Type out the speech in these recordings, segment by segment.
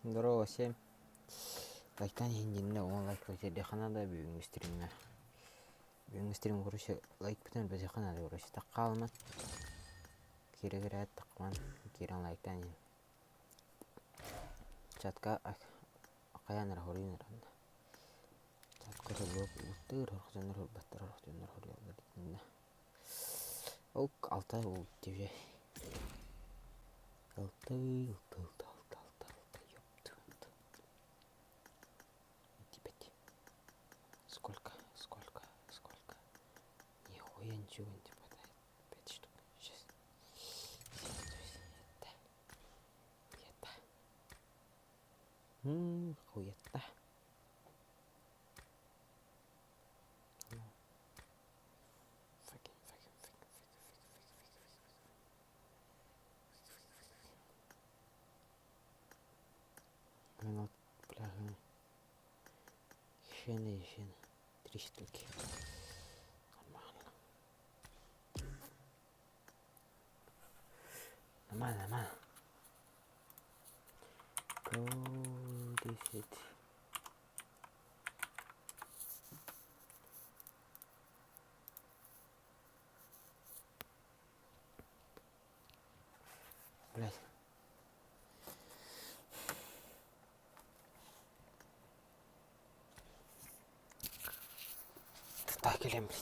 Здорово всем. Лайктаан иһин дьиннэ уон лайк киирдиэххэ наада бүгүҥҥү стримҥэ. Бүгүҥҥү стрим короче лайкпытын элбэтиэххэ наада короче таххаалыман. Киирэ кирээт таххаман киирэн лайктаан иһин. Чатка хайаан эрэ хоруйун эрэ Чатка холуок угуттуур, орохтоннор хорбаттар, орохтоннор хоруйаллар итиннэ. Ол алтай ол тебе. Алтай, алтай, алтай, алтай, алтай, алтай, ёпта. Типа Сколько, сколько, сколько? Нихуя ничего не хватает. Пять штук. Сейчас. Это. Хуета. М-м, хуета. Fucking, fucking, fucking, fucking, fucking, fucking, fucking, fucking. Минут, бляха. Хрена и хрена. Три штуки. Нормально. Нормально, нормально. Go 10. Блядь. Так кэлэн блин.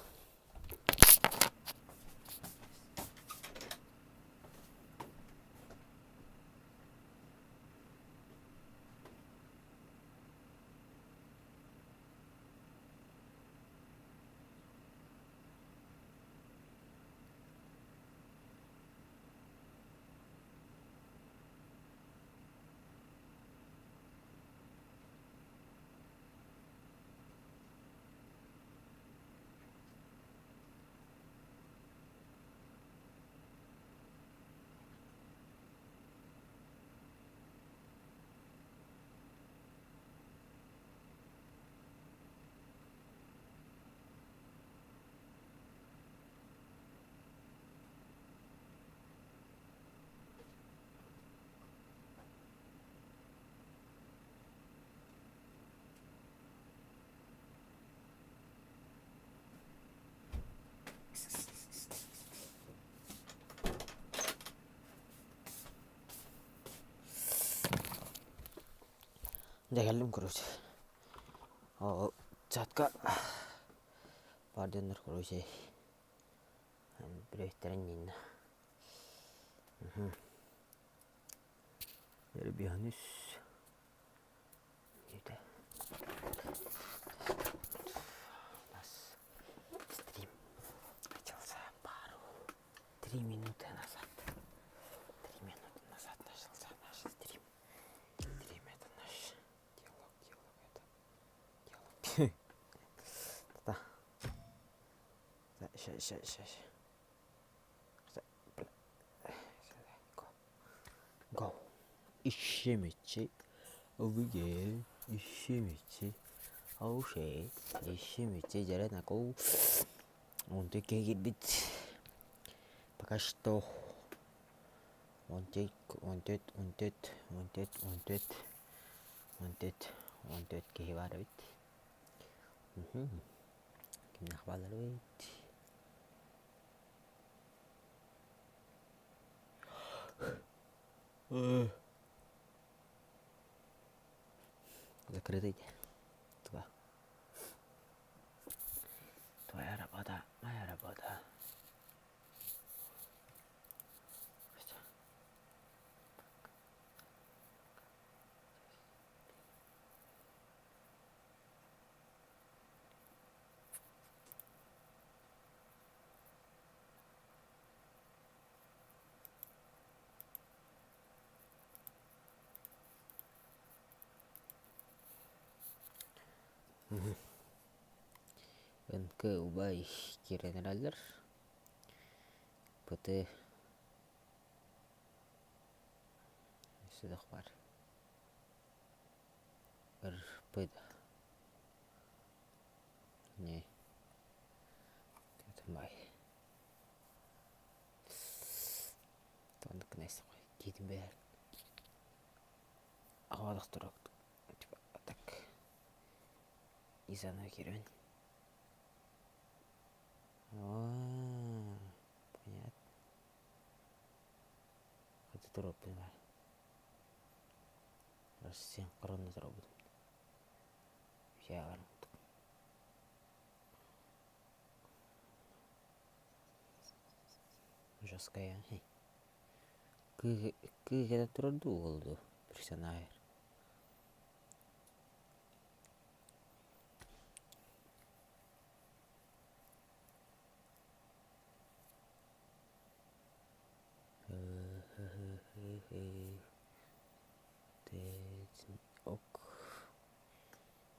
Дьэ кэллим короче. Ол чатка баар дьоннор короче приветтерин нинна. Эрбиһаныс У нас стрим начался пару три минуты назад. Три минуты назад начался наш стрим. Стрим это наш диалог, диалог это диалог. Да. Сейчас, сейчас, сейчас. Go. Ищемичи. Увидел. Ищемичи. Оушей. Ищемичи. Дьэрэ Онтон киирбит пока что 14, 14, 14, 14, 14, 14, 14 киһи баар эбит. Кимнээх бааллар эбит? Закрытый. Два. Твоя работа, моя работа. НК убай киирэн эрэллэр. ПТ Өссө баар. РП да. Не. Бай. Тоннук киитин бэйэр. Соҕотохторо типа так и заново киирэбин. Аа, понятно. Хата туруоппун баар. Синхронно туруорбутум. Жесткая. Кыыс турар дуу уол дуу персонажер. Ок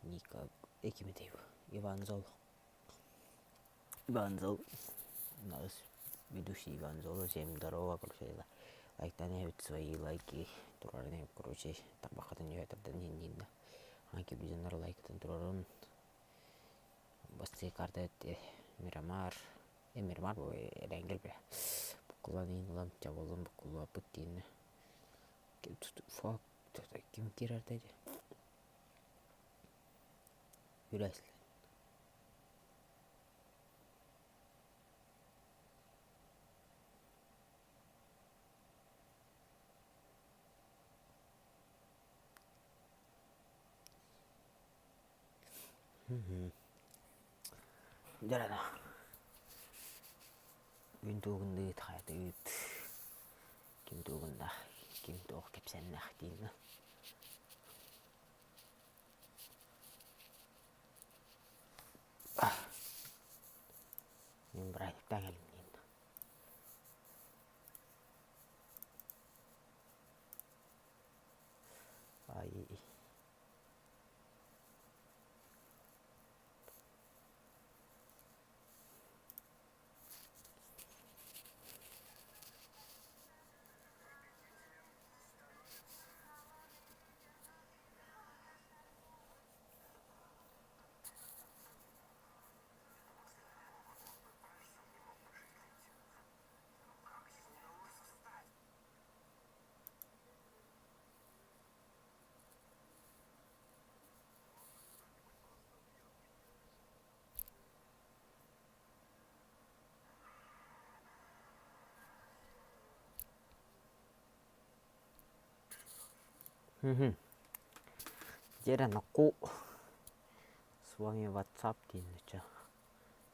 Ника кимитэй Иван Зол Иван Зол у нас ведущий Иван Золо всем здорово короче лайктан эбит свои лайки турарын короче тарбахатын үһэтэрдэн иһиннииннэ аан кирбизоннар лайкытын турарын бастыы карта Мирамар Мирамар эрэнгел бля буккулан иин ылан чабылын буккуллуаппыт дииннэ фак ким киирэрдэ дии Үлэслэн Дьэ Күн тугунныыт хайатыыт ким тугуннаах ким туох кэпсэннэх диинна Мин бырааһынньыктаан кэллим диин Ай Дьэ нокку с вами WhatsApp диэн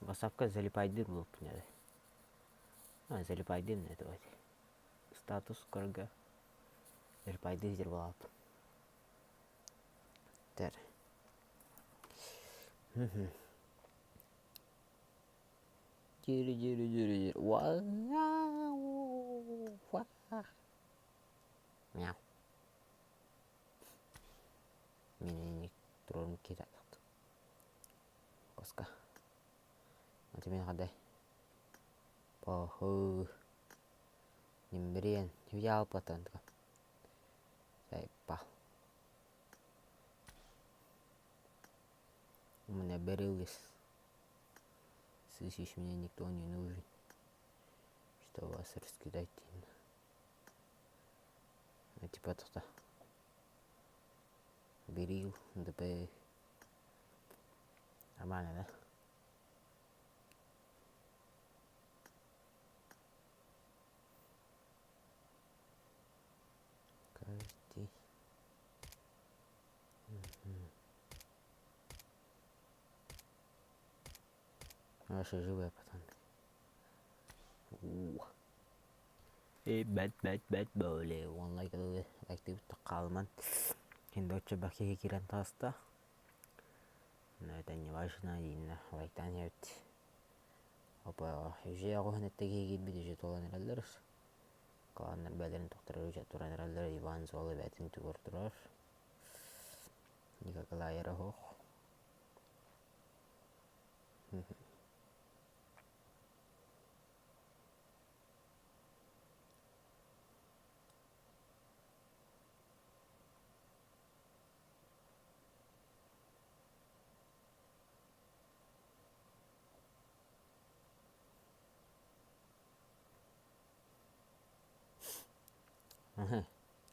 WhatsAppка залипайдыыр буолбуппун эрэ. А залипайдыыр это статус көргө залипайдыы сидэр буолааппын. Тэр. Дьири дьири дьири Мяу. Мин туруорум киирэ Коска. Ати мин хадай. Поху. Нимбириэн. Юяалпатан. Сайпа. У меня берились. Слышишь, мне никто не нужен. Что вас раскидать. Ну, типа тут. Берил, ДП. Нормально, да? Каждый. Наши живые пацаны. Бэт бэт бэт боле он лайк лайктыы хаалыман хиндоччо бакиһи киирэн таҕыста но это не важно дииннэ лайктаан иһэбит опа уже оҕуһун этте киһи киирбит уже туолан эрэллэр кланнар бээлэрин тохторор уже туран эрэллэр Иван Золо бээтин тугар турар Николай Рогов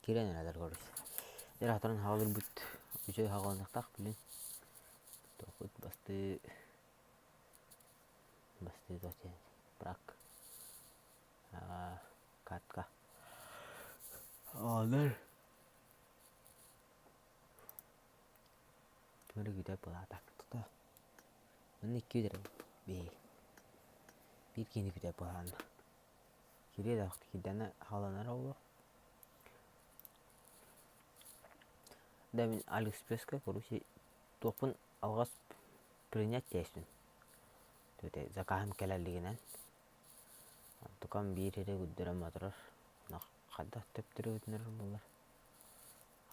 Киирэн эрэллэр короче. Дьэ хаторон хаалырбыт үчүгэй хааланыахтаах билин. Тохут бастыы бастыы туох диэн брак катка Аалар Түмэри күүтэ былаата тута Манна икки үтэрэ биһи биир киһини күтэ былаанна Кириэ да киирдэнэ хааланар оҕолор Да мин Алиэкспресска короче туохпун алҕас принять тээстим закаһым кэлэ илигинэн онтукам биир эрэ көрдөрөн батарар хайдах төптөрү буолар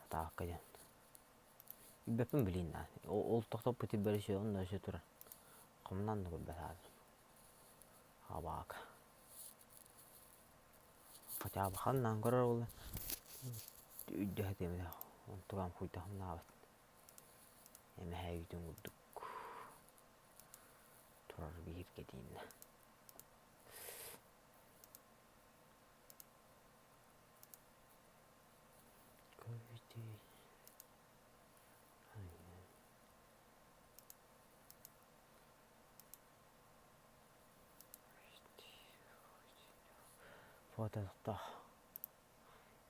атаакка диэн Билбэппин билиин да ол тохтоппут ирбэр өссө онно өссө турар хомунан да көрбөт аатым Абака Хотя бы ханнаан көрөр буолла өйдөһө тиэмэтэх онтукам хуйдахымнаабат эмэһэ үүтүн курдук турар биһиргэ дииннэ Фото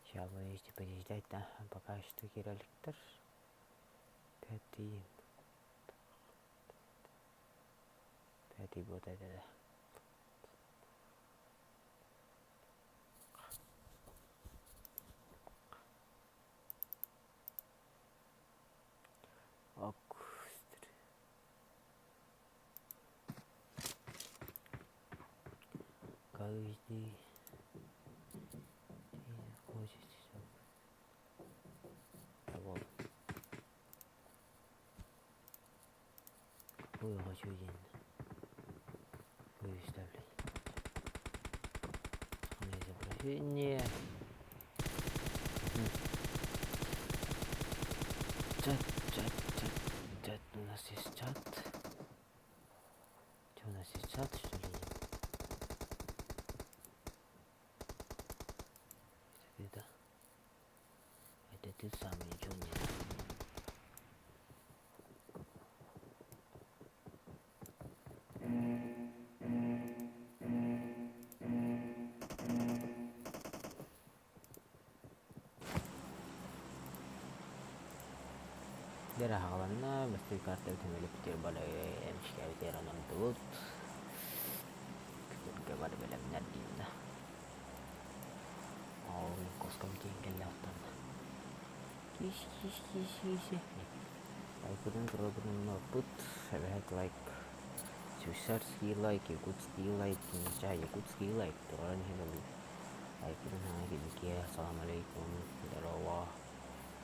Сейчас будете подождать, да? Пока что кираликтар. Пятый. Пятый вот это, да. Каждый день хочется того. Какую хочу день выставлять. Изображение. Чат, чат, чат, чат. У нас есть чат. Что у нас есть чат, что ли? Это ты, да? Это ты сам ничего не Дьэ аҕаланна, бастакы карта түмэлиппитигэр бары эмискээбитигэр онордубут. Күтэргэ бары бэлэмнэр дииннэ. Ол коском тиийэн кэллэ оттон. Кис кис кис кис. Лайкытын туруорбутун оппут. Эбэһэт лайк. Сюсарский лайк, якутский лайк, нельзя якутский лайк. Туран иһэн Лайкытын хаҥа киликиэ. Салам алейкум. Здорово.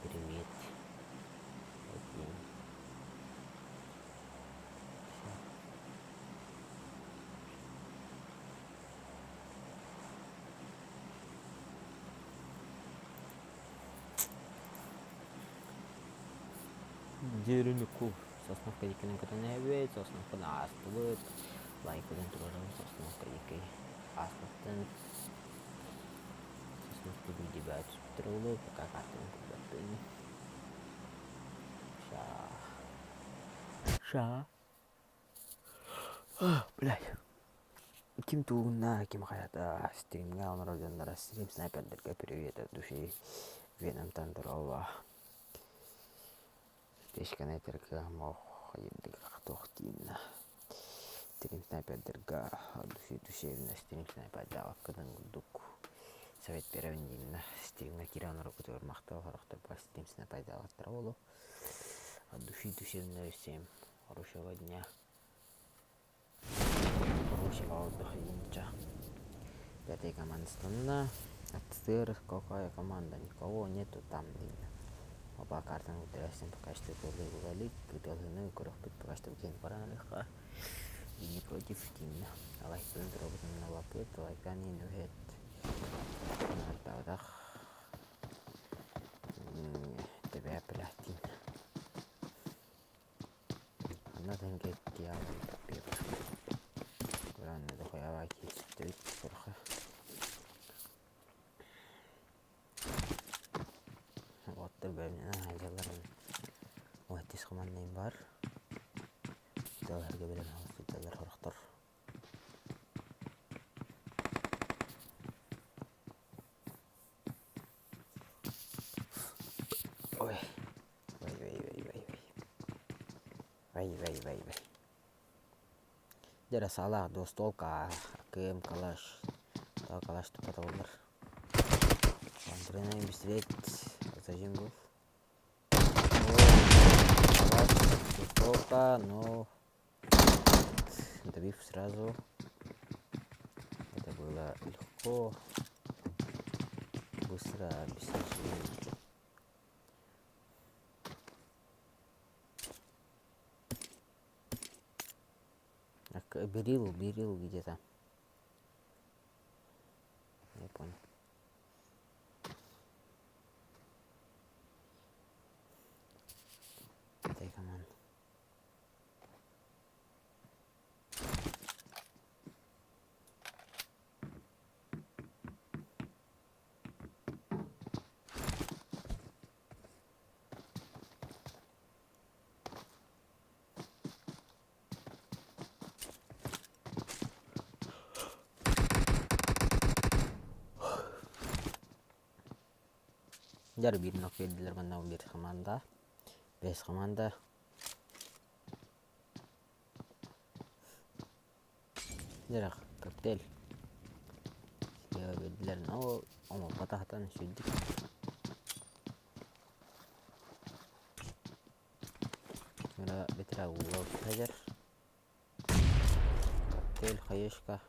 Привет. Один. Всё. Дьиэрэнику Сосновка диэкинэн көтөн эбит, Сосновканы аастыбыт, лайкытын туруорабыт Сосновка диэки ааспыттан Сосновка билдибэт түспүттэр пока картаны көрбөппүн. Ша. Ша. Блядь. Ким тугунна, ким хайата, стримҥэ олорор дьонноро стрим снайпердарга привет от души. Венамтан здорово. Тешканы этэргэ туох дииннэ стрим снайпердарга души душевно стрим снайпердаабаккытын курдук совет биэрэбин дииннэ стримҥэ киирэн олорбутугар махтал сорохторго стрим снайпердаабаттара буолуо от души душевно всем хорошего дня хорошего отдыха диинча пятая команда станна Отсыр, какая команда, никого нету там дииннэ Опа картаны көрдөрөөччүн пока что көрдөрүлүк кытыалыны көрөхпүт пока что киэн баран ылыахха не против дииннэ лайкпын туруорбутун ылаппыт лайкан иһин үһэт наартаабатах тэбээ блядь дииннэ Анна Уоттар бэйэбинэн. сылдьалларын уһаттис командайым баар. Тыаларга бэлэм сылдьаллар сорохтор. Ой, ой, ой, ой, ой, ой. Ой, ой, ой, ой. Дьэ саалаах двустволка, АКМ, калаш. Таа калаш туппата буоллар. Андрейный пистолет зажим был. Калаш, двустволка, но добив сразу. Это было легко, быстро, без сожалений. Берил, берил где-то. Я понял. Дай команду. Дьэ биир нок биэрдилэр манна биир хамаанда, бэс хамаанда. Дьэ коктейль. Биэрдилэр, но оҥорботахтан сүрдүк. Бэтэрээ уулла сылдьар. Коктейль, хаешка.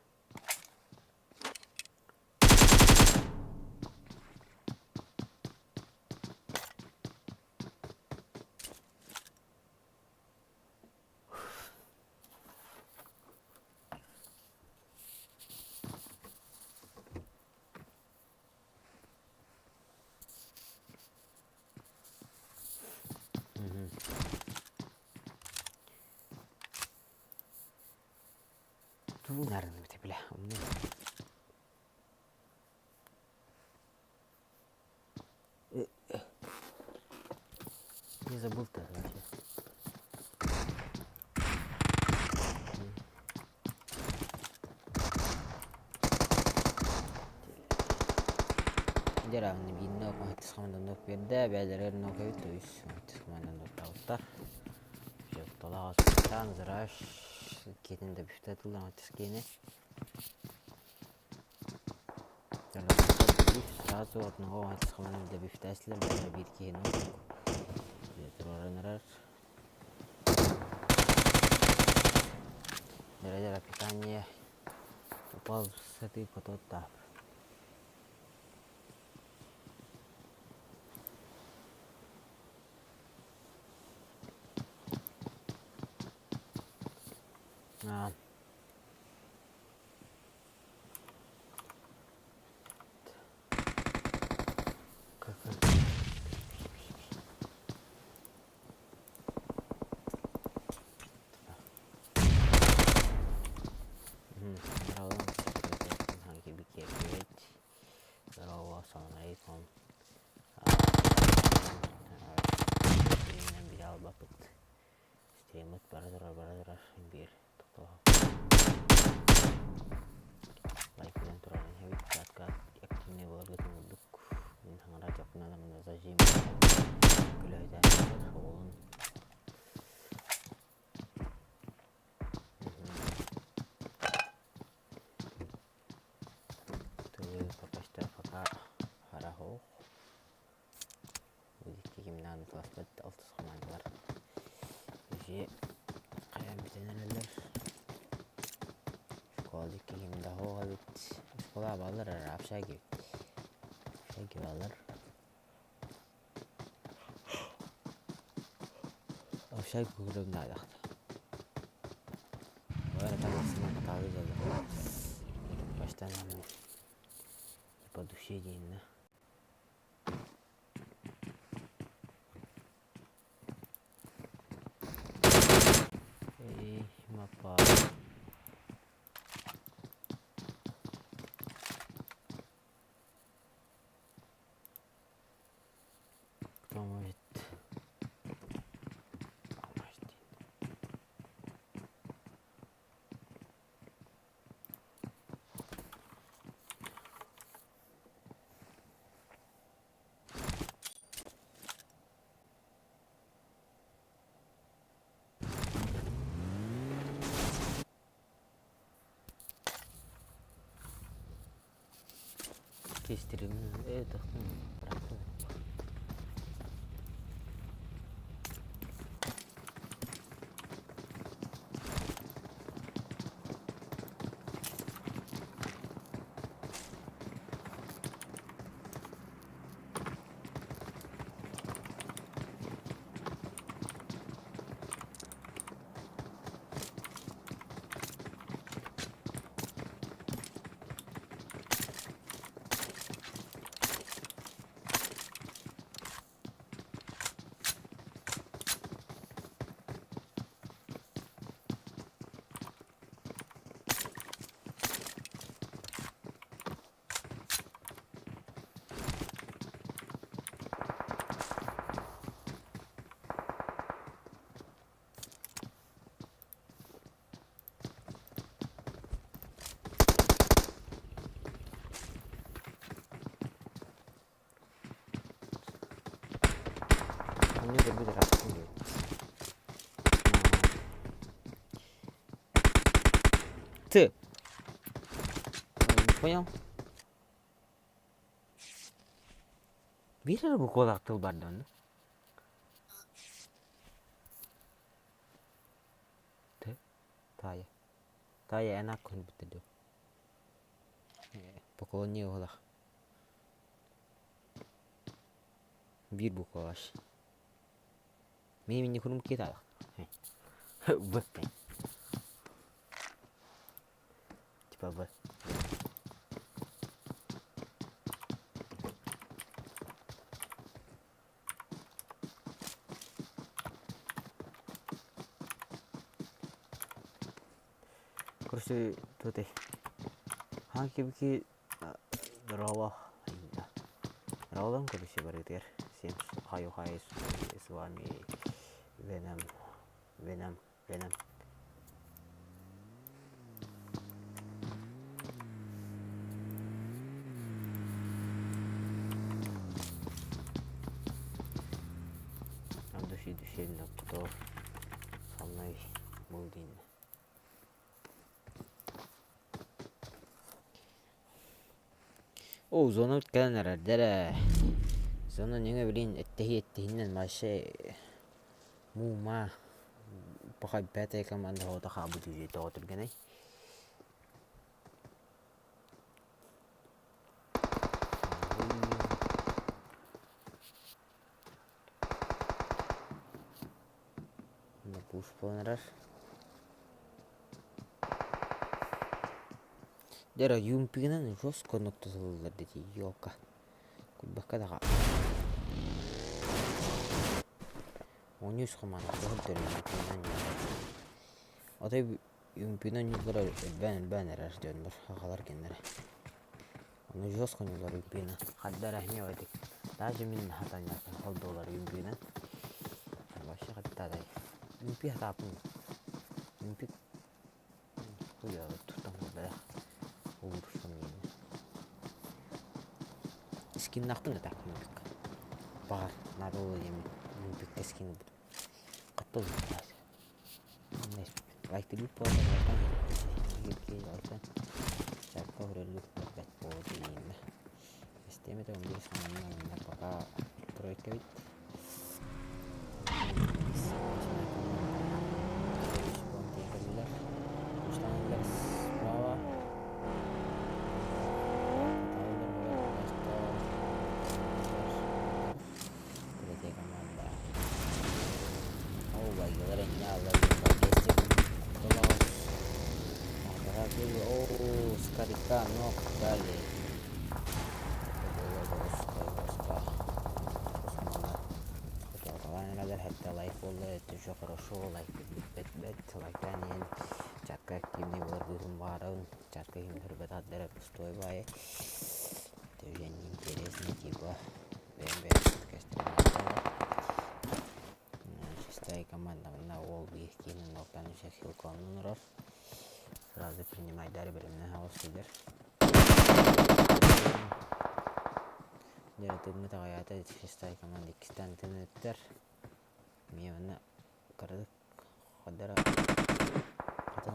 Тугу гынарын эбитэ бile Не забыл-то вообще. Дьэ биирнэ иккис хамаанданок биэрдэ, бэйэлэригэр нок эбит, үс иккис хамаанданок Дьоттолоох астаан зраш киэтин да бүфтэ тыллаан киэни. Сразу одного хаман да бүфтээсилэр бэйэлэрэ биир киһини туруоран эрэр. Дьэ описание упал с этой потота. А. Как Ассалаамалейкум. Стриминэн билэ албаппыт. Стриммит бара турар, бара турар. Биир тохтоо. Лайкынан турар иһэбит. Чатка активный буоларгытын курдук. Мин хаҥара дьоппуналамына зажим. Күлөһүтэ оҕолун. Тылы пока пока харахох. Икки кимнээн ыталаспыт алтыс хамаандалар уже хайаан бүтэн эрэллэр. Школа икки ким да суох эбит. Школа бааллар эрэ общаги. Общаги бааллар. Общаги көрүөм наадахта. Баштан по душе диэннэ. Эй, мапа. Кто может? Стримин бырахтым. Онньу көрбүт ырааппын диэбит. Ты. Не понял? Биир эрэ буквалаах тыл бар да онно. Т. Таайа. Таайа эн ааккын бүттэ дуо? Поклонник уһулах. Биир буквалаах. Мин минни курум киэтаалах. В. Типа В. Короче, тут Хаки-бики здорово. Здорово, короче, барытыр. Всем хаю-хай, с вами Веном, Веном, Веном. От души душевно, кто со мной был день. Оо, зона кэлэн эрэрдэр ээ. Зона ньыҥа билигин эттэһии эттэһинэн вообще муу-маа пока пятая команда оҕото хаалбыт үһү тоҕо түргэнэй. Пуш буолан эрэр. Дьэ юмпигынан жестко нуктасыллар дии ёлка. Куйбакка даҕа. Онньус команда тоһуттар юмпигынан Отой юмпигынан ньуулара элбээн-элбээн эрэр дьоннор аҕалар кинилэр. Ону жестко ньуулар юмпигынан. Хаддар эмиэ этик. Даже мин хатанньаппын хол доллар юмпигынан. Вообще хаттаадай. Юмпи хатааппын. Юмпи Скиннаахпын да так муупикка. Баҕар наада буолуо диэммин муупикка скин ылбытым. Хатта ылбыт Лайктыырбыт буолан чакка көрөргүт бэрт буолуо диэбиннэ. Систиэмэ пока тройка эбит. Справа. Третья команда. О, старика, ног дали. Лайк буолла, это еще хорошо, лайк бэт бэт лайктаан иһэн чатка активный буолар быыһын баҕарабын, чатка ким көрбөт ардара пустой баайы. Это уже неинтересно, типа бэйэм бэйэм Шестая команда мына уол биир киинин алтан үсэ хилконун урар. Сразу принимайдары бэлэмнээн оҕус сылдьар. Дьэ тыыммыт аҕыйаата шестая команда иккистээн тыын ыттар. Эмиэ манна кыратык хадара хатан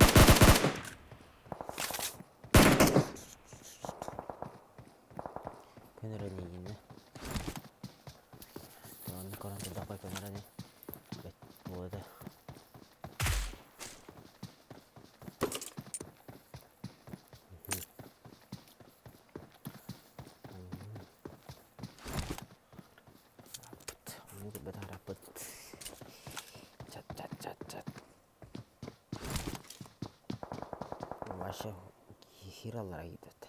көнөрөн бэт буолда. Ону көрбөт харахпыт. Чат чат чат чат. Вообще хираллара киирбэт.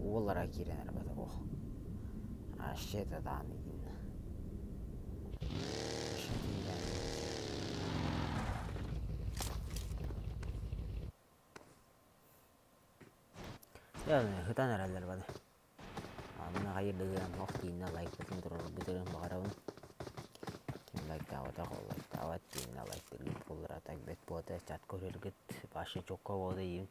Уоллара киирэн эрэ ох. Вообще это дааны гинна. Ытан эрэллэр баны. Манна хайырдыгыам ох тииннэ лайкпытын турарбытын баҕарабын. Ким лайктаабатах ол лайктаабат тииннэ лайктыргыт буоллар так бэт буота чат көрөргүт вообще чокко буота иим.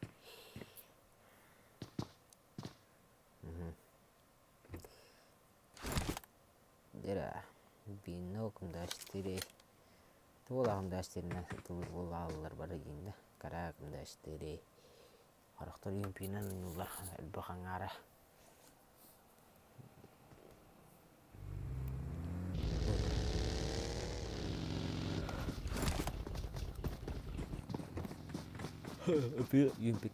Дьэрэ биинно кымдаачтыырэй туолаҕым даачтыырынан тыллааллар бары дииннэ кара кымдаачтыырэй Харахтар үҥкүүнэн уйуллар элбэх аҥаара. Үҥпүт.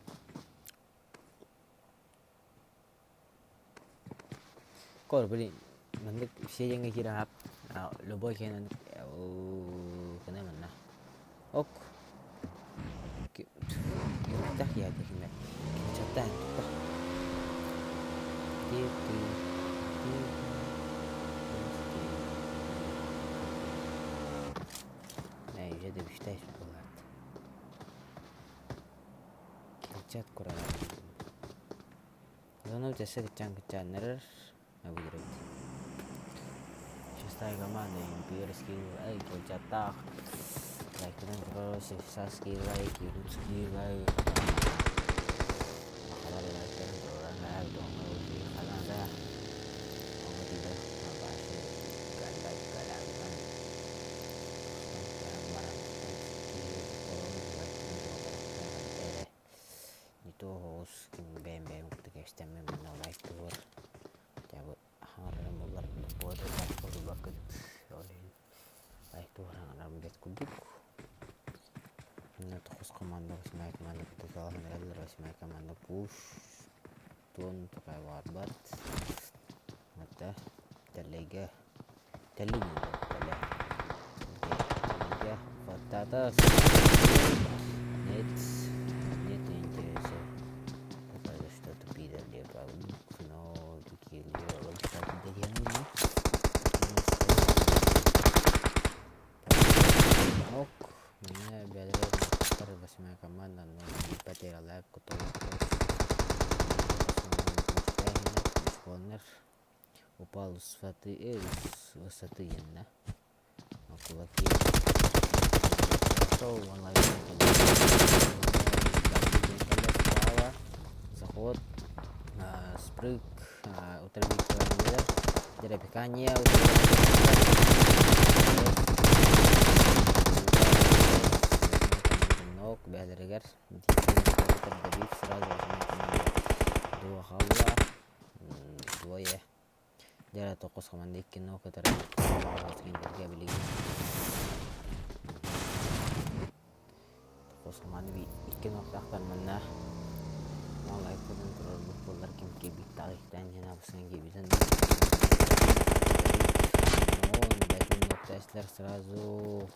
Кор, блин, маннык все диэҥҥэ киирэн аап любой киһинэн гына манна. Ок. Юртах я дехиме. Чаттаан туппа. Ти ти ти Нэ, уже да буолаат. Килчат кураа. Зону өссө кыччаан кыччааннарар эбит. Шестая команда имперский лайк, Кылчаттаах лайкынан саский лайк, якутский лайк. Сахалар лайктарын туран Канада. Не то оҕус ким бэйэм бэйэм кытта кэпсэтэммин манна лайк туһугар хотя бы хаҥарарым буоллар буота буолбаккыт ол иһин лайк туһугар хаҥарарым бэрт курдук. Манна тоҕус команда восьмая команда кытта талаһан эрэллэр восьмая команда пуш туон такая баҕарбат это тэллэйгэ тэллэй тэллэй тэллэйгэ хватата нет нет интереса пока что-то пидор либо но такие Ок, меня бэлэр восьмая команда, но потеря лайк, который упал с высоты, с высоты да? На кулаки. Пошел, он ловит. Справа. Заход. Спрыг. Утробик. Дерепикание. Ног бээлэригэр Давид сразу дуохалла двое дьара тоқус команда икки ног кытары кинилэргэ билигин тоқус команда икки ноктаахтар манна лайкпытын турарбыт буоллар ким киирбиттаах ихтээн диэн абысынан киирбитин сразу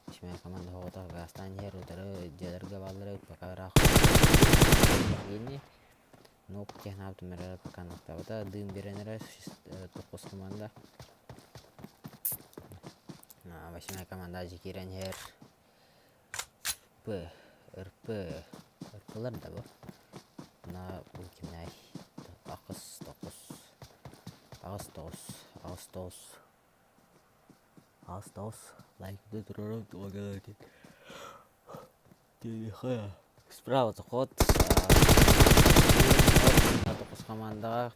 Восьмая команда оҕото гаастаан иһэр утары дьиэлэргэ бааллар эбит пока ыраах гений. Ну, технаабытым эрэ пока нахтаабыта дыым биэрэн эрэ тоххус команда. Восьмая команда киирэн иһэр П, РП, РПлар да бу. На бу кимнээй ахыс тоҕус аҕыс тоҕус аҕыс тоҕус Осталось лайкны турарым Справа заход. Тоқус командаға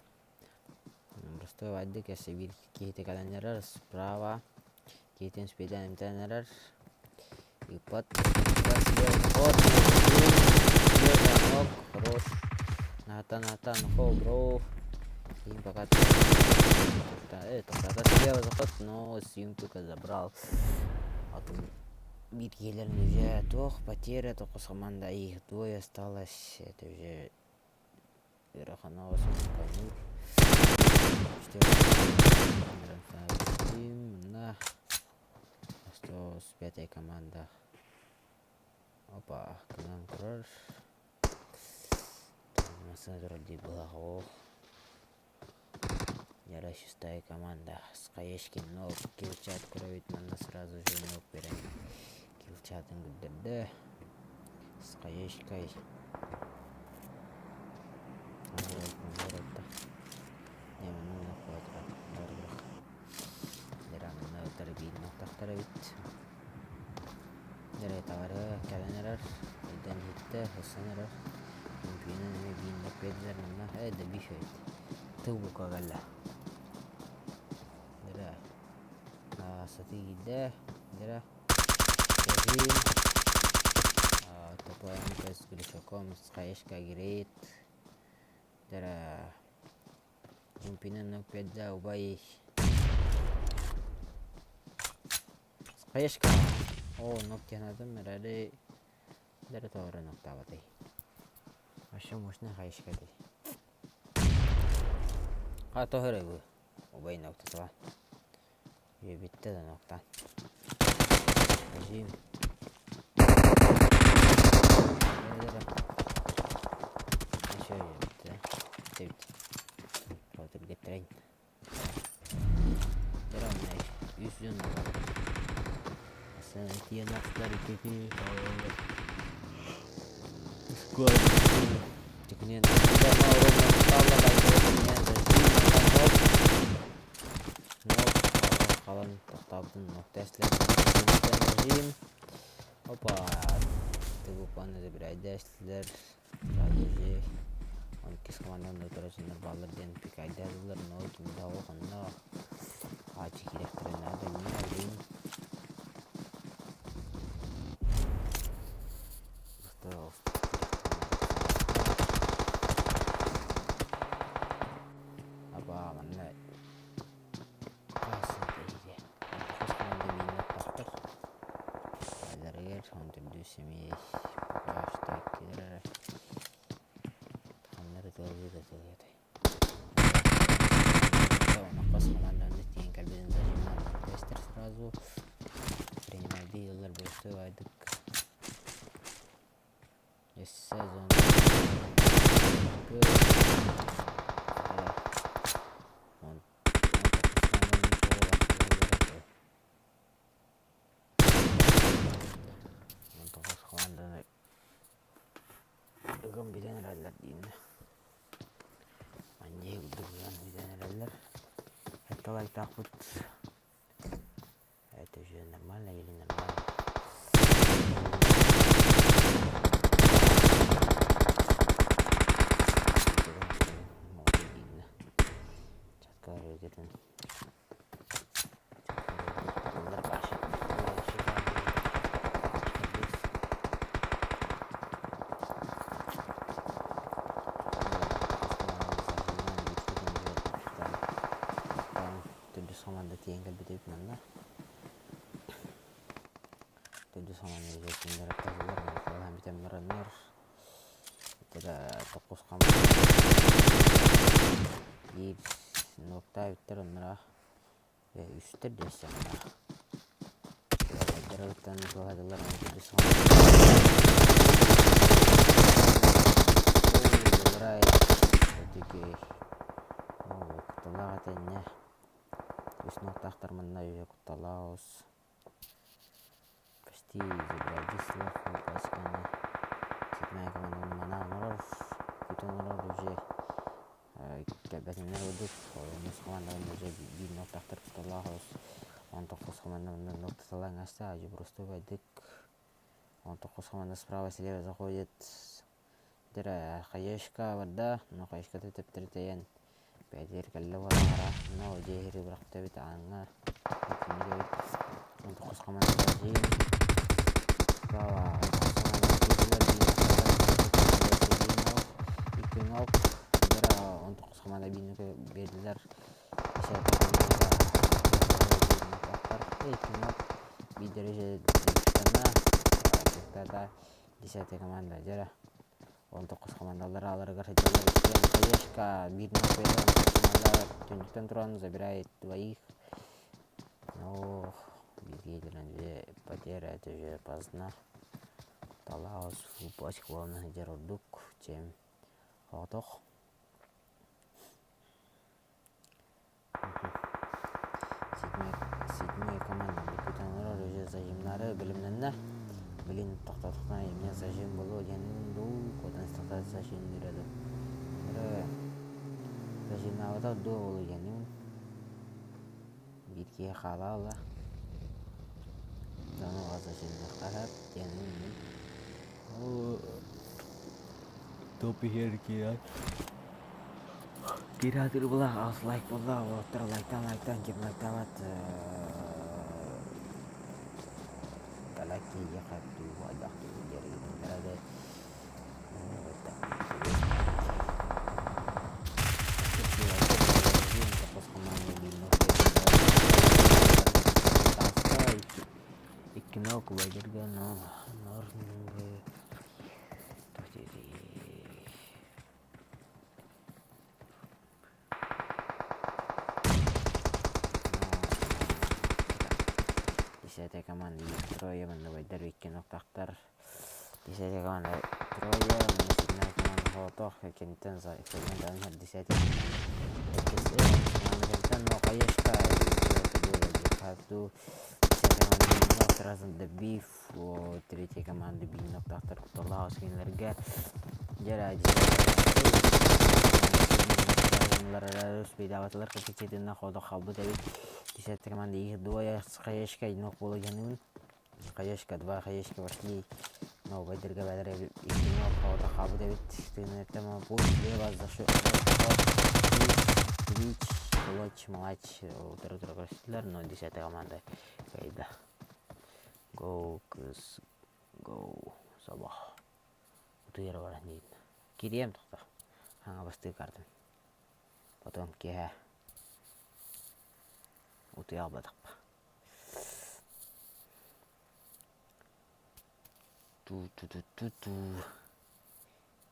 Простой вайдык эссе биир киһити кэлэн эрэр. Справа киһитин спиден эмтэн эрэр. Ыппат. Ход. Хорош. Натан, Натан, хол, бро. Им пока тоқтата слева заход, но съемка забрал. Атын биир киһилэрин уже туох потеря тоқус команда их двое осталось. Это уже ыарахан оҕус конюр. На 105 команда. Опа, кынан көрөр. Массыына турар дии быһах оох. Яра шестая команда. Скаешкин ног килчат көрөбүт манна сразу же ног берен килчатын көрдөрдө. Скаешкай. Дьэ таҕара кэлэн эрэр, өйдөөн иһиттэ, ылсан эрэр. Үҥкүүнэн эмиэ биир лэппиэдилэр манна ээ да биир эбит. Тыл бука кэллэ. Дьэ сатыы киирдэ. Дьэ Кэһиин ТПМ с Глушаком с Хаешка Грейт. Дьэ Үҥкүүнэн лэппиэдэ убай Хаешка Оо, оннук диэн эрээри дэрэ тоҕо ноктаабатай. Вообще мощный хаешка дии. А тоҕо эрэ бу убай ноктатыга. Үөбүттэ да ноктаан. Режим. Еще үөбүттэ. Бүттэ бүт. Үс дьон Опа, Сразу иккис команданан да утарар бааллар диэн пикайдаатылар, но кинилэр олох онно хааччы киириэхтэрин наада эмиэ билигин Аба манна Сезон Тоҕус хамаанданы ыган бүтэн эрэллэр дииннэ. Манньыйы курдук ыган бүтэн эрэллэр. Это лайктаахпыт. Это уже нормально или нормально? Төрдүс хамаанда тиийэн кэлбит эбит манна. Төрдүс хамаанда кинилэр аттаһылар, бүтэн бараннар. Токус биир нуоктаа эбиттэр оннура үстэр диэстэхтаах Дьарыктан туһадылар кутталаах этэннэ үс нуоктаахтар манна кутталаах оҕус Почти забирайте слов пачканы. Седьмая команда манаан олорор, күтэн олорор уже кэлбэтиннэр курдук. Онус команданан уже биир нуоктаахтар кутталлаах олус. Он тоххус команданан нуоктаталаан аста, ажы просто байдык. Он тоххус команда справа слева заходит. Дера хаешка барда, но хаешката төптөрү тэйэн бэйэтигэр кэллэ буолаҕара. Но дьиэһири бырахта эбит ааҥҥа. Кинигэ эбит. Он тоххус команда дьиин. Справа икки ног. Дера 19 команда биирни биэрдилэр. Биирдэрэ десятая команда дьэрэ. 19 командалар ааларыгар сылдьаллар. Иккиэн хаешка биир команда түннүктэн туран забирает двоих. Ох, бииргэ две потеря, это уже поздно. Талаҕа суппач буолан сылдьар ордук, чем соҕотох. Седьмая команда бүтэн олорор уже зажимнары бэлэмнэннэ. Блин, тохтоотохтон эмиэ зажим буолуо диэн дуу, куотан истэхтэрэ зажимныыра дуу. Зажимнаабатах дуу буолуо диэним. Биир киһи хаалаала. Дьону зажимныахха диэним. Топ иһэр киирэн Киирэ булах аҕыс лайк буолла уолаттар лайктаан лайктаан ким лайктаабат балай киһиэхэ дуу хайдах дуу диэри да Икки ног убайдарга но Десятая команда трое манна икки ноктахтар. Десятая команда трое, манна седьмая команда холотох, кентен за десятая команда но хаешка сразу добив третьей команды биир ноктаахтар кутталлаах кинилэргэ дьэ успейдаабатылар коэффициентинэн ходо хаалбыт эбит. Десятая команда их двое с хаешкой ног буола хаешка два хаешка вошли но убайдарга бээлэр икки ног ходо хаалбыт эбит. Тыынартан пусть лево зашел Кулач, малач утары-утары көрүстүлэр, но десятая команда кыайда. Go кыыс go собох утуйара баран диин. Кириэм тохто. Хаҥа бастыы картым. Потом киэһэ утуйа албатахпа. Ту-ту-ту-ту-ту.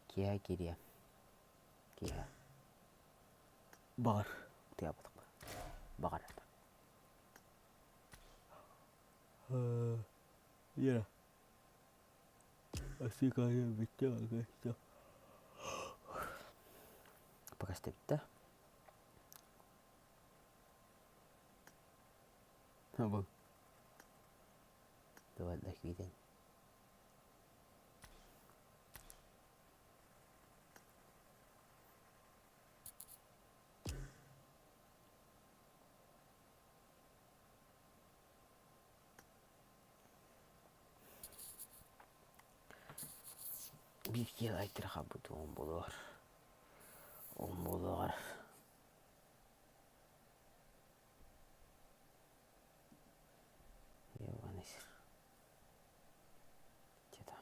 Киэһэ кириэм. Киэһэ. Баҕар утуйа албатахпа. Баҕар. Yeah. Пока бүттэ. Бу. Давай киирэн. Биир киһи лайктара хаалбыт уон буолуор. Уон буолуоҕар. Где там?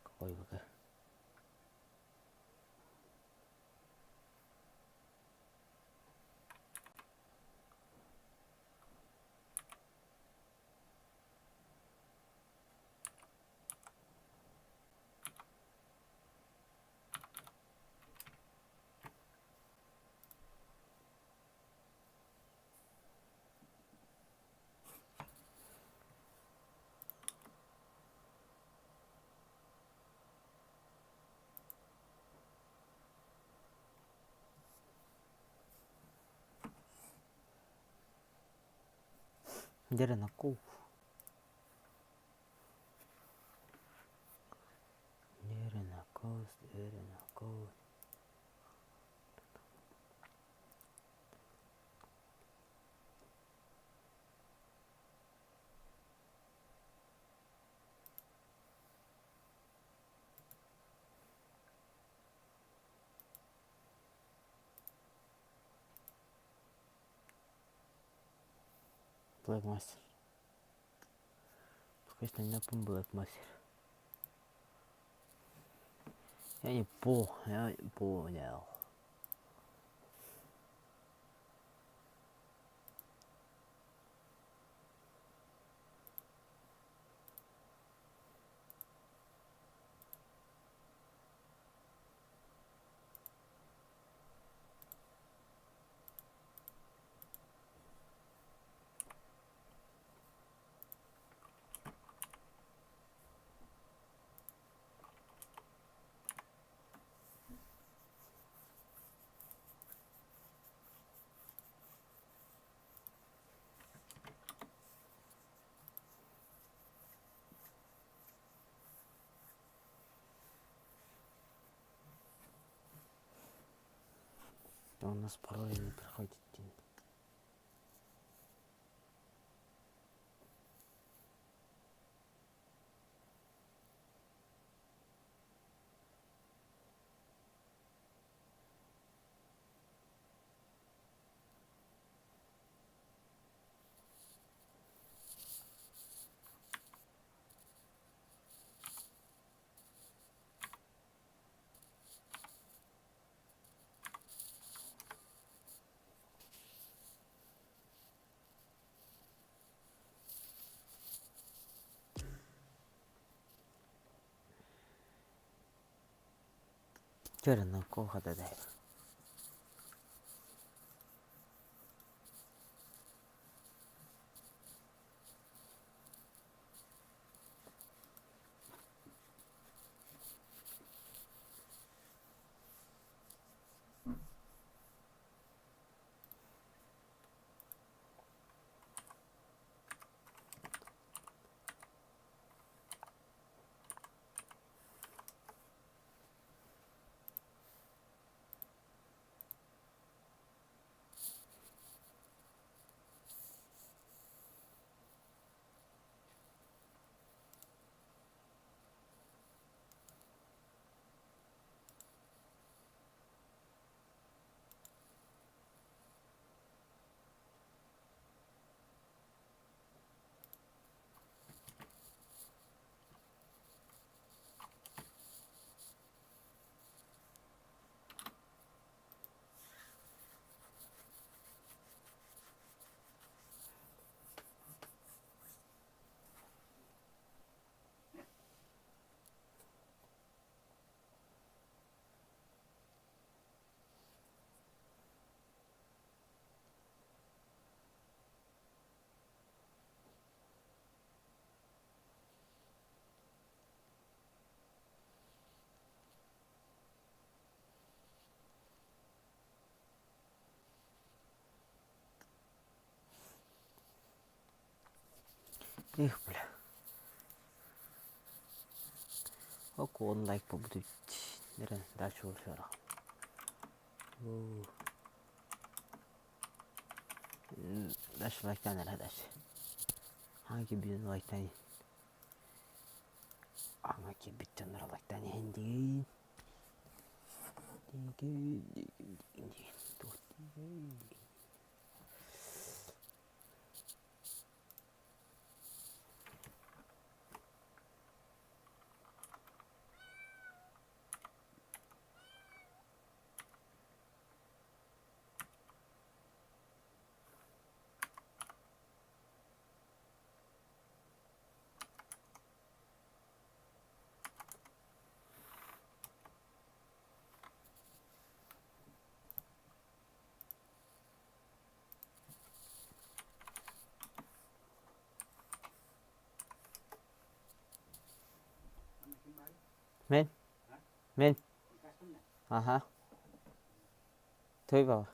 Какой ВК? Деренаков. Деренаков, Деренаков. Black Master. Пока что не Black Master. Я не я не понял. У нас пароль не проходит. Чё на кого дай. Эх, бля. Ок, он лайк побудут. Дальше уже. Дальше лайктан эрэ дальше. Hangi birini like'tan Аңа киирбит дьоннор лайктаан иһин диин. Диигин, диигин, диигин, диигин. Туох диигин, диигин. Мин? Мин? Аха. Той баба.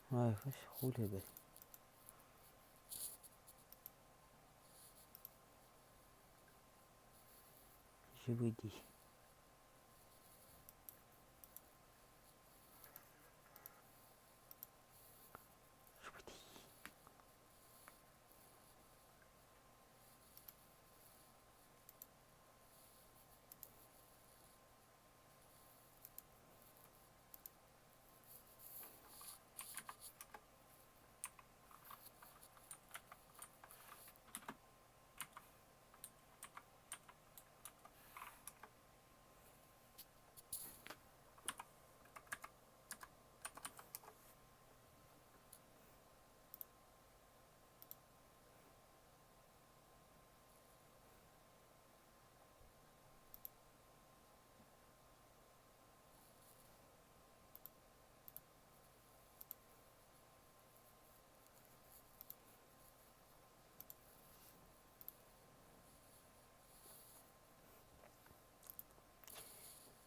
Ой, хули бе. Живый дии. Живый дии.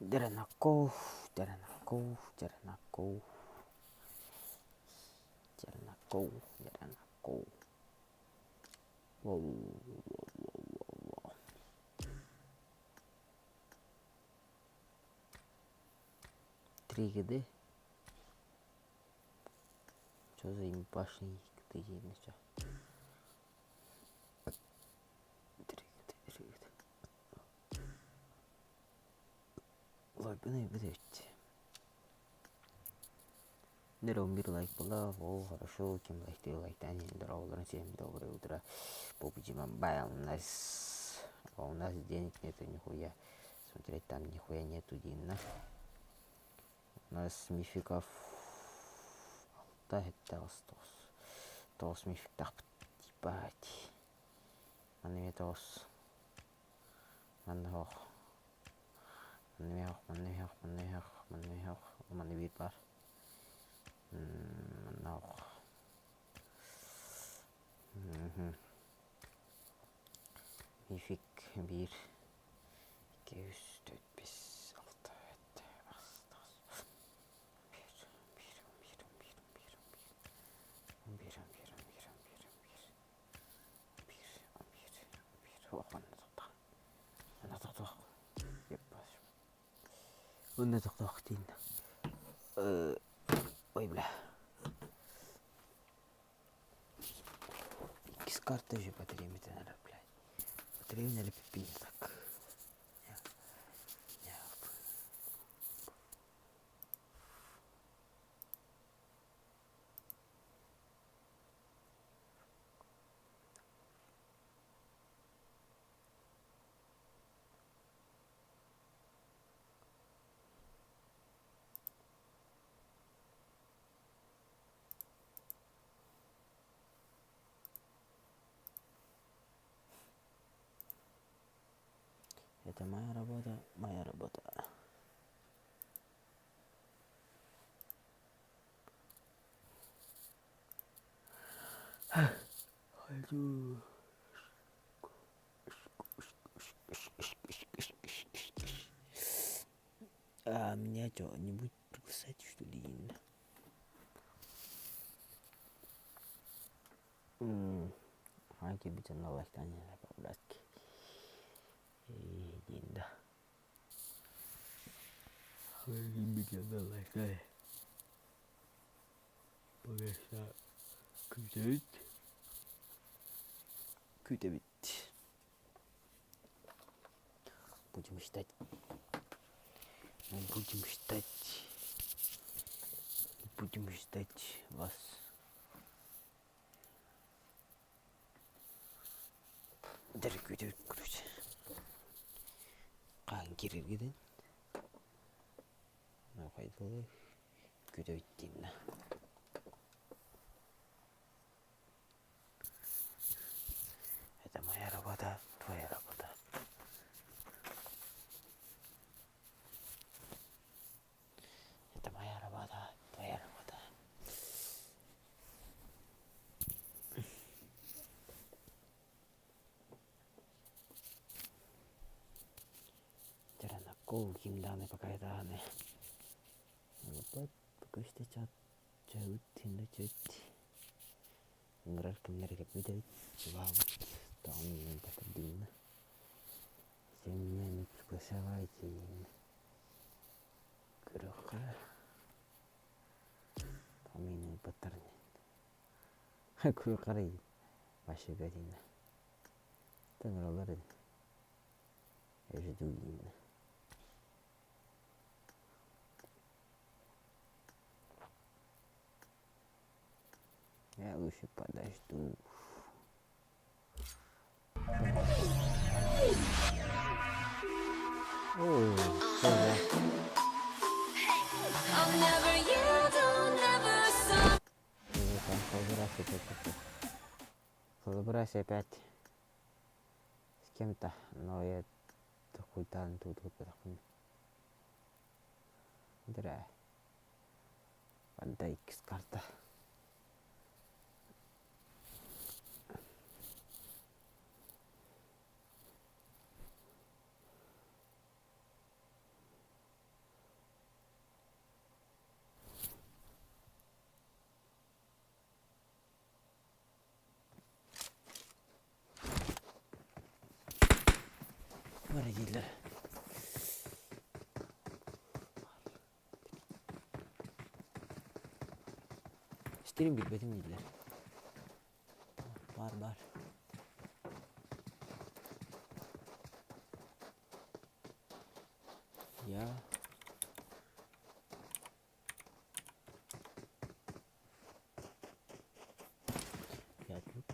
Дранаков, Дранаков, Дранаков, Дранаков, Дранаков. Во-во-во-во-во. 3 ГД. Что за импашный ГД что? 3 ГД, 3 ГД. Лайкны эбит. Нэр 11 лайк была, о, хорошо, кем лайк лайктан здорово, всем доброе утро. PUBG Mobile у нас, а у нас денег нету нихуя. Смотреть там нихуя нету динна. У нас мификов алта сэттэ аҕыс тоҕус. Тоҕус мификтаахпыт ебать. Манна эмиэ тоҕус. Манна суох. Манна эмиэ суох, манна эмиэ суох, манна эмиэ суох, манна эмиэ суох. Манна биир баар. Манна суох. Мифик биир, икки, үс, төрт, бэс, алта, сэттэ, аҕыс, тоҕус, биир, биир, биир, биир, биир, биир, биир, биир, биир, биир, биир, биир, биир, суох манна тохтоох. Манна тохтоох. Онно тохтоох диин. Ой, бля. Иккис карта уже батарея надо, блядь. Батарею надо пипи так. Это моя работа, моя работа. Хочу. А меня что, не будет приглашать, что ли? Хаан киирбит онно лайктаан братки диэн да киирбит онно лайктаан Пока күүтэбит күүтэбит будем ждать мы будем ждать будем ждать вас Дэр күүтэбит короче хаһан киирэргитин хайдылыы күүтэбит дииннэ Это моя работа, твоя работа. Это моя работа, твоя работа. Дьэ ким даҕаны пока даҕаны Пока чаут чаут ыҥырар кэмнэригэр бүтэбит чулаабыт тоҕон такырдыынна Сэмнээн приглашавайте көрүөххэ Томин ылбаттарын Куйхарый вообще бэринэ Тыҥыралар жду дииннэ Я лучше подожду. О, Коллаборация опять с кем-то, но я хуйтаан туутуппатахпын. Дра. Отдай иккис карта. Бары дииллэр. Стрим билбэтим дииллэр. Баар баар. Я Я тут.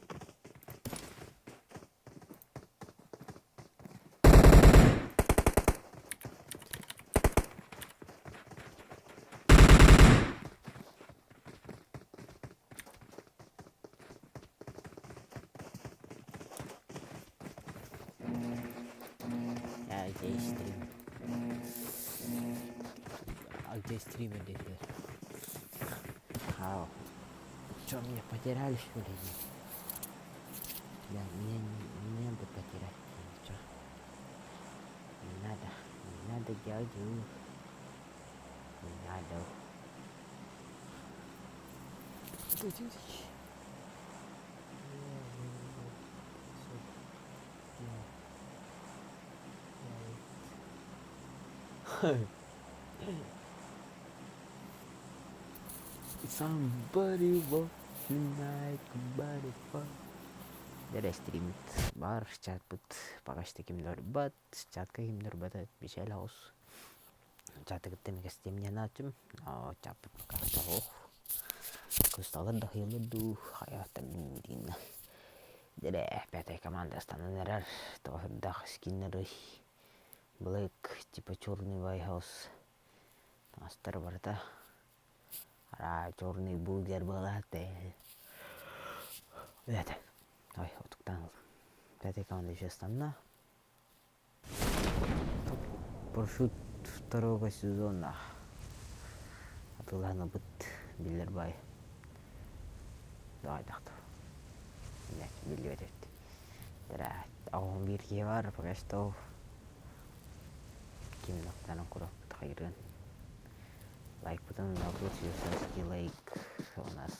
Я где стрим? А где стример диэтилэр? Хау. Чё, меня потеряли, что ли? Да, меня не, не надо потерять. Чё? Не надо. Не надо дядю. Не надо. Somebody walk tonight, somebody fuck. Дэрэ стримит баар чатпыт пока что ким да барбат, чатка ким да барбата Мишель Хаус. Чаты кытта микэстиэмнээн ааччым, чаппыт пока суох. Кысталар да хыйыллар дуу, хайааттар дииннэ. Дэрэ пятая команда станан эрэр, тоҕо скиннеры Блэк, типа черный Вайхаус таҥастар барыта араа черный бургер буолаат это ой утуктаан ыллым пятая команда еще станна парашют второго сезона атыылаһан ылбыт биллэр баай Давай-дахта биллибэт эбит 81 киһи баар пока что ким нохтанан кураппыт хайырыан лайкпытын налбыт лайк у нас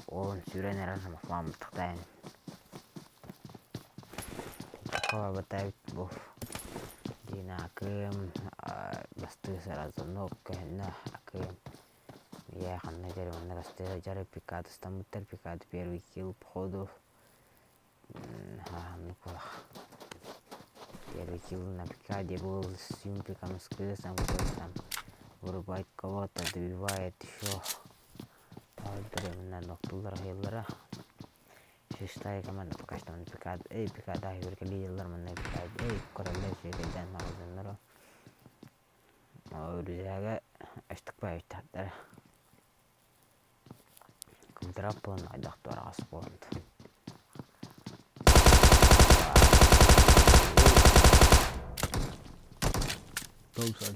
он сүүрэн эрэн самохвааммыттахтаан Бытаабыт бу Дина акыым бастыы сразу нок көһүннэ акыым Я ханна дьэ манна бастыы сылдьар пикады ыстаммыттар пикады первый килл походу оннук буолах первый килл на пикаде был с юмпиком с кысом который там вырубает кого-то добивает еще манна ноктуллар аһыыллара шестая команда пока что пикад эй пикада аһыыр лидерлар манна пикад эй короллар үчүгэйдээн маҕаһыыннара Үрүсээгэ ыстыкпаевтаахтара Кымтырап буолан хайдах туораҕас буолан Томсон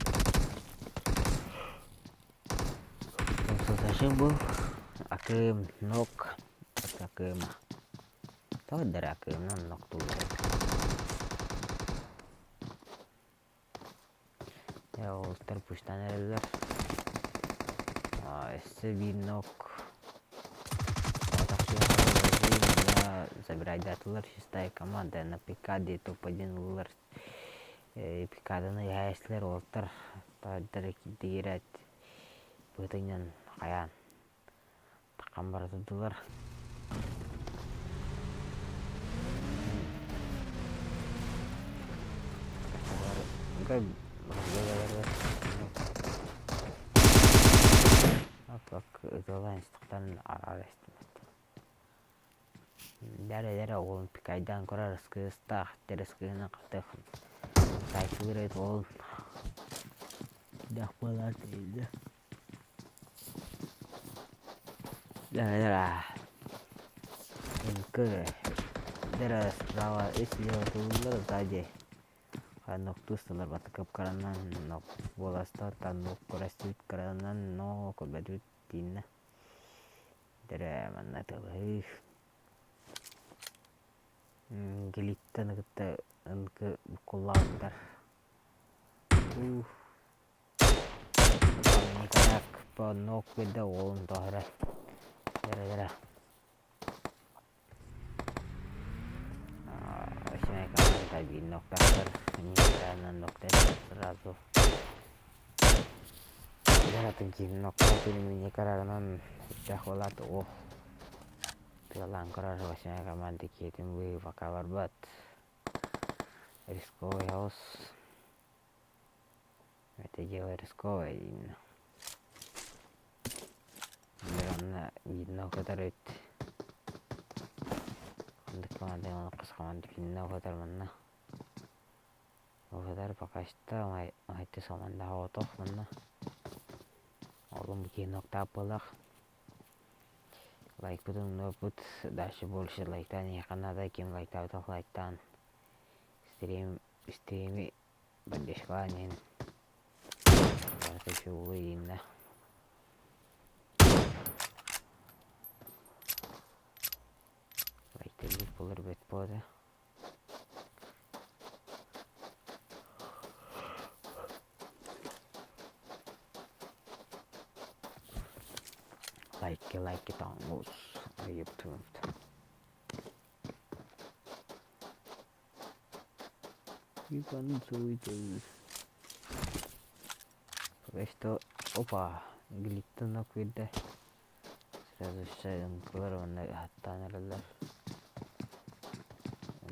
Томсон зачем был? Акым нок Акыма Тоҕо эрэ акыымнан ноктууллар Ээ уолаттар пуштаан эрэллэр. Өссө биир нок забирайдаатылар шестая команда на пикаде топ-один ыллылар. Пикаданы иһээччилэр уолаттар таһырдьа киирдигирэт быһытынан хайаан Таххан бара турдулар. Дәрэ-дәрэ уолун пикайдаан көрөр ыскыыстаах терескыһынан хатыах тайкылыр эбит уолун дэх буолар тиийдэ Дара справа и слева туллар сзади ноктус тылар батыкып каранан нок буоласта таннук көрөстүбүт каранан но көрбөтүбүт тииннэ дэрэ манна тылыһыы гелиттан кытта ынкы буккуллаабыттар ух Никак ног биэрдэ уолун тоһура дара-дара. Пока биир ноктаахтар, неправильно ноктаах сразу. Атын киһи ноктаах илимини карарынан сүрдээх буолаат ох тыалаан көрөр восьмая команда киһитин быһыы пока барбат. Рисковый хаус. Это дело рисковое именно. Онно видно көтөр эбит. Ханнык команда хас команда видно көтөр манна. Көтөр пока что майты команда отох манна. Олум бу октап буолах. Лайкпытын умнубаппыт. Дальше больше лайктаан иһиэххэ наада. Ким лайктаабатах лайктаан. Стрим, стрими поддержкалаан иһин. Барыта үчүгэй иннэ. Лайктыыр буолар бэт буолар. Лайки, лайки тоҥус. Айыптыымт. Пока что, опа, глиттан киирдэ. Сразу мкылар уонна хаттаан эрэллэр.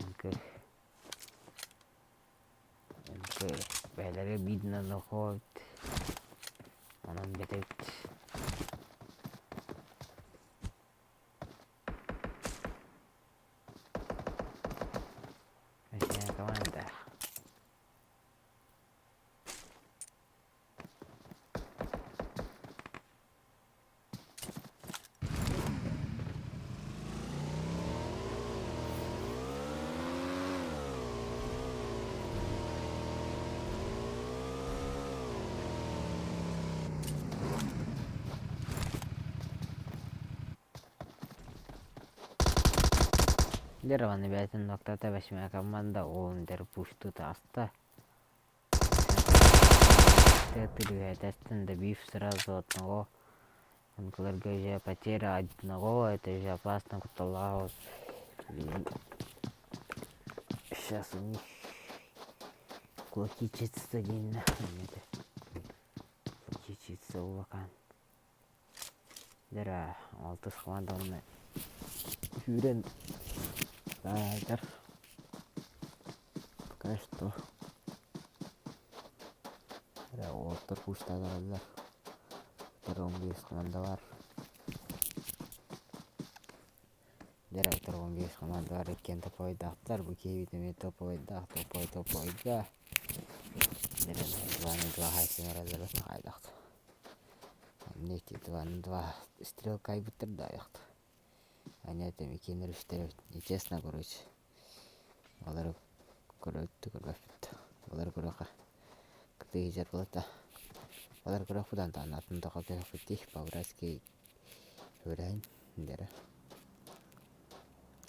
МК МК бэйэлэрэ видно находит. Онон бүтэбит. Восьмая команда. Лерваны бэйэтин ноктата восьмая команда уолун пушту таҕыста. Түһээтэстэн добив сразу одного. Онкуларга уже потеря одного, это уже опасно кутталлаах. Сейчас у них кулаки чистятся диэн Кулаки чистятся улахан. Дьэ алтыс команда уонна сүүрэн таайдар. Пока что эрэ уолаттар куустаан Втором команда бар. Дьэ втором биэс команда бар иккиэн топовойдаахтар. Бу киһибит эмиэ топовойдаах, топовой топовойга. Дьэ два на два хайсан эрэллэр хайдахт. Эти два на два стрелка айбыттар да айахт. Они это иккиэн үстэр нечестно короче. Олору көрөттү көрбөппүт. Олору көрүөххэ кытыы буолта. Олору көрүөхпүт антон атын тоҕо көрүөхпүт по-братски үрээн дэрэ.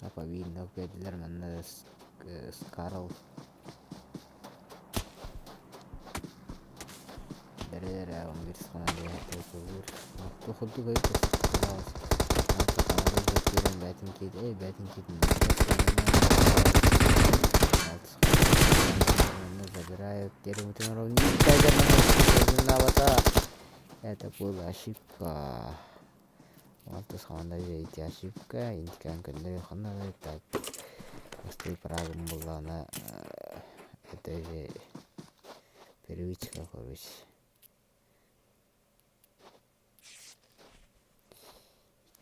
Апа биир биэрдилэр манна Скарл Дэрэ 11 Курдук бээтин киит эй бээтин киит забирают Это была ошибка. Алтыс команда эти ошибка. Интикан көннөрү ханна так. Простой правым была она. Это же привычка, короче.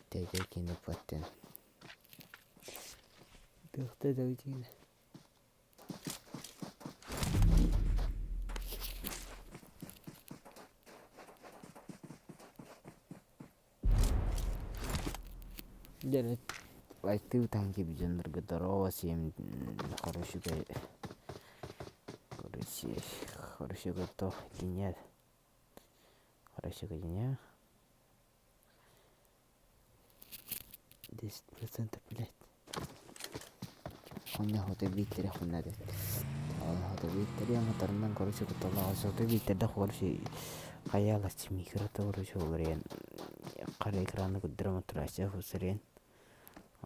Тэйдэ паттен. Тыхта да Дьэ, лайктыы танки дьоннорго здорово всем хорошего короче хорошего то дня хорошего дня 10% блядь Онно хото бииттэри хуннады. Хото бииттери моторунан короче кутталлаах хото бииттерде короче хайаалаччы микрота короче олоруйан хара экраны көрдөрө мотораччы хусарыйан.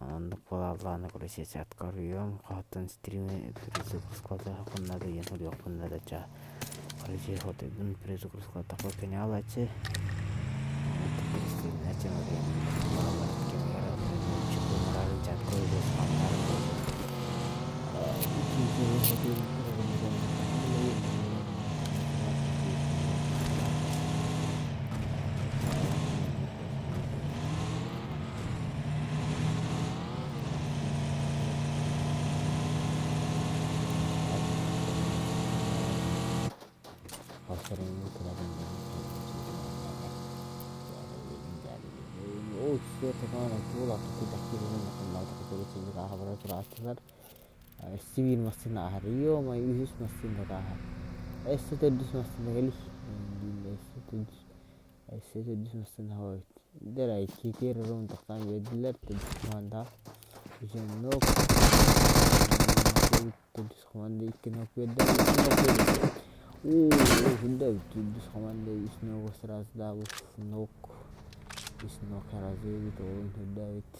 Оннук буолааллаҕына короче чатка уруйуом, хоһуттан стримы перезагрузкалатыахпын наада диэн суруйуохпун наада ча короче хотуйбун перезагрузкалатахпа кэнэҕэлээччи Өссө биир массыына ааһар, ё-моё, үһүс массыына ааһар. Өссө төрдүс массыына кэлий. Өссө төрдүс массыына эбит. Дэр киирэн тохтоон биэрдилэр, төрдүс команда Үсүннук төрдүс команда икки ног биэрдэ, үс ног биэрдэ. Уу, хүндэ төрдүс команда үс ногу сразу даабыт ног үс ног сразу эбит, оҕун үрдээбит.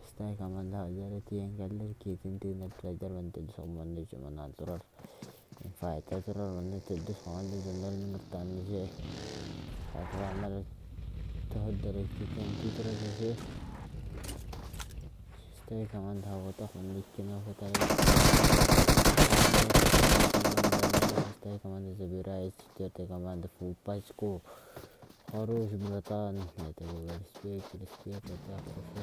Шестая команда дьэ тиийэн кэллэр, киитин тыынар турайдар уонна төрдүс команда дьомоноон турар. Инфайта турар уонна төрдүс команда дьоннорун ыҥыртаан дьэ хаатылааннар тоһордор икки турар үһү. Шестая команда оҕотох уонна икки ног утары. Шестая команда забирает четвертая команда фул пачку. Хорош, братан. Это был респект, респект, это хорошо.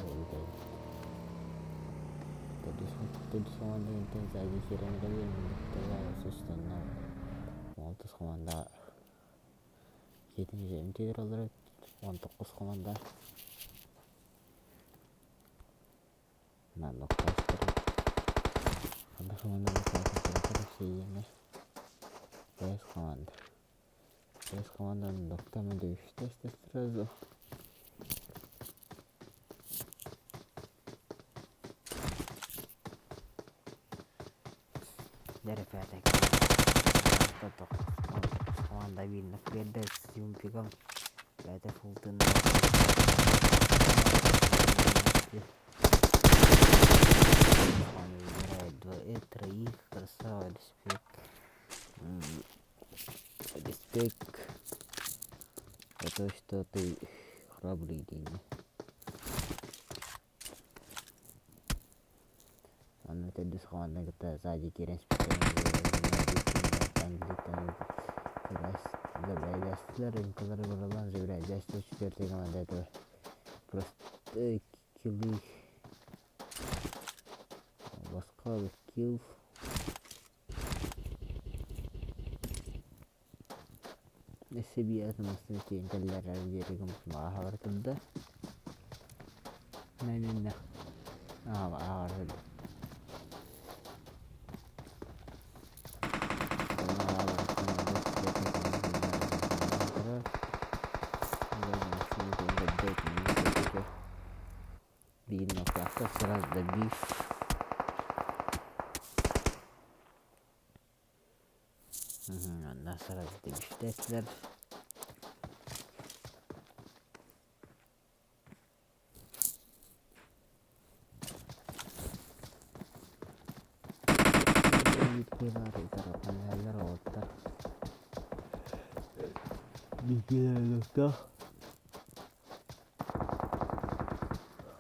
Төрдүс команда сзади киирэн кэлиэн алтыс команда киэтин тиэрэллэр 19 команда Бэс команда Бэс команданын доктама дövüşтü сразу. Ребята, команда видно биэрдэ Юмпигом бэйэтэ фултын Он выбирает двоих, троих, красава, респект. Респект за то, что ты храбрый день. Онно төрдүс команда кытта сзади киирэн забирайдастылар, рынкалары баралаан забирайдастылар четвертая команда этого просто киллы босхо килл Өссө биир атын тиийэн кэллэр диэри ааһалар турда. Нэ ааҕар Биир нокаутка сразу добив. Онно сразу добивтэтилэр.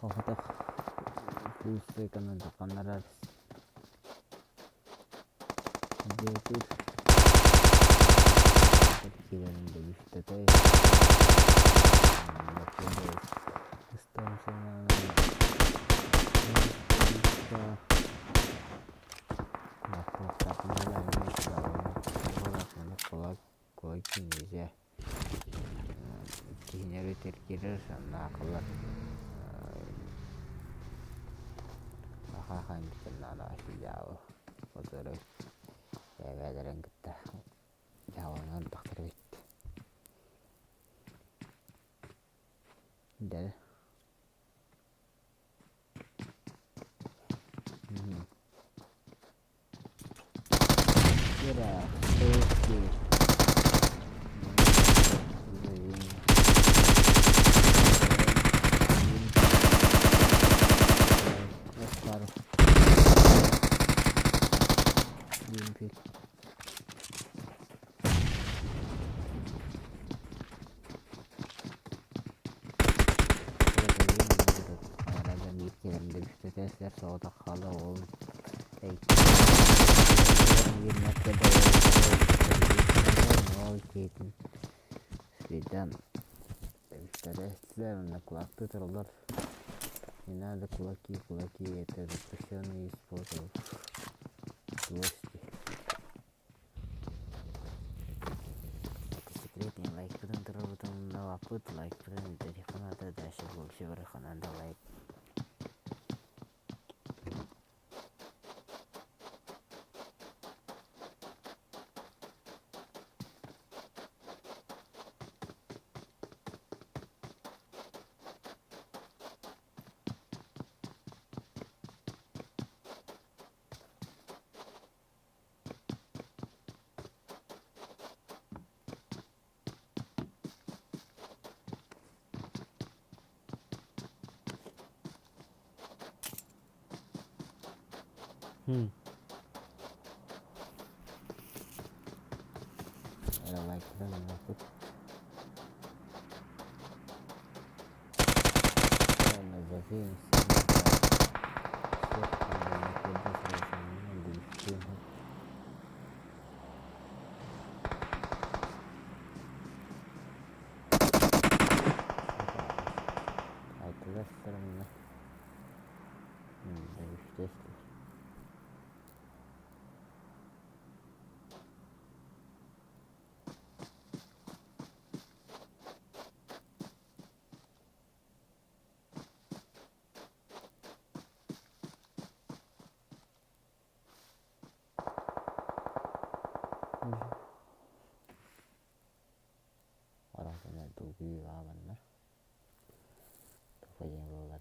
Оҕотох пуустуйканан ханнарар Бүөтүр киирэн дэбистэтэй Киһини тиргирэр санаакалар Эбээлэрин кытта дьаһалынан тахсар эбит. Дэл. Үстэтэ соҕотох хаала ол кулактыы тураллар. Не надо кулаки, кулаки это запрещенный способ злости. Это секретный лайкпытын турарбытын лаппыт лайкпытын илдьэриэххэ дальше больше барыахха наада лайк.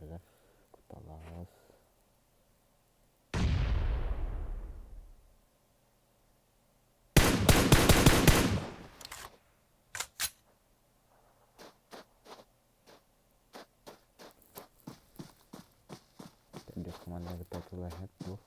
Туох кутталаах Төрдүс команда кытта тыллаһыт бу.